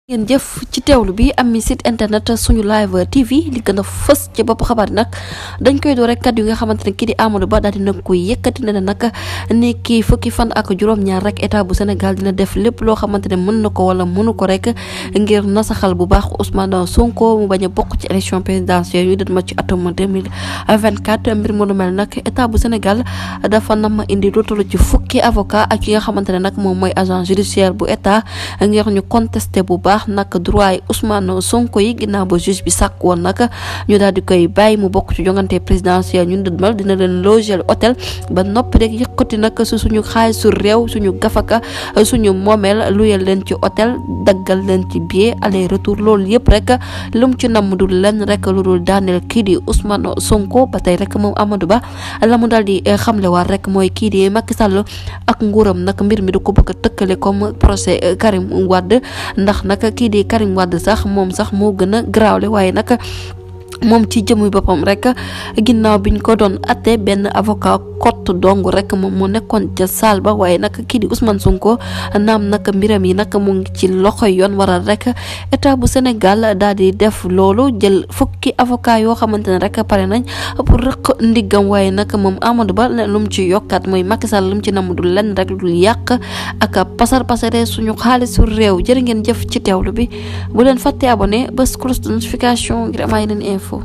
ngeen jëf ci teewlu bi am mi site internet suñu live TV li gën a fës ci bopp xabaar nag dañ koy door rek kàddu yi nga xamante ne kii di Amadou Ba daal dina koy yëkkati ne nag ni kii fukki fan ak juróom-ñaar rek état bu Sénégal dina def lépp loo xamante ne mën na ko wala mënu ko rek ngir nasaxal bu baax Ousmane Sonko mu bañ a bokk ci élection présidentielle yu dët ma ci atum 2024 mbir mu lu mel nag état bu Sénégal dafa nam indi lu toll ci fukki avocat ak yi nga xamante ne nag moom mooy agent judiciaire bu état ngir ñu contesté bu baax nag droit yi Ousmane Sonko yi ginnaaw ba juge bi sàkk woon nag ñu daal di koy bàyyi mu bokk ci jongante présidentielle ñun dëdmal dina leen loger hôtel ba noppi rek yëkkati nag su suñu xaalisu réew suñu gafaka suñu moomeel luyal leen ci hôtel daggal leen ci billet aller retour loolu yëpp rek lu mu ci namm dul leen rek lu dul daaneel kii di Ousmane Sonko ba tey rek moom Amadou Ba la mu daal di xamlewaat rek mooy kii di Macky Sall ak nguuram nag mbir mi du ko bëgg a tëkkale comme procès Karim Wade ndax nag kii di Karim Wade sax moom sax moo gën a garaawle waaye nag moom ci jëmu boppam rek ginnaaw biñ ko doon atte benn avocat kott dong rek moom mu nekkoon ca saal ba waaye nag kii di Ousmane Sonko naam nag mbiram yi nag mu ngi ci loxo yoon waral rek état bu Sénégal daal di def loolu jël fukki avocat yoo xamante ne rek pare nañ pour rëq ndiggam waaye nag moom Amadou Ba lu mu ci yokkaat mooy Macky Sall lu mu ci namm dul lenn rek dul yàq ak pasare suñu xaalisu réew jërë ngeen jëf ci teewlu bi bu leen fàtte abonné bés cloche de notification ngir am yeneen info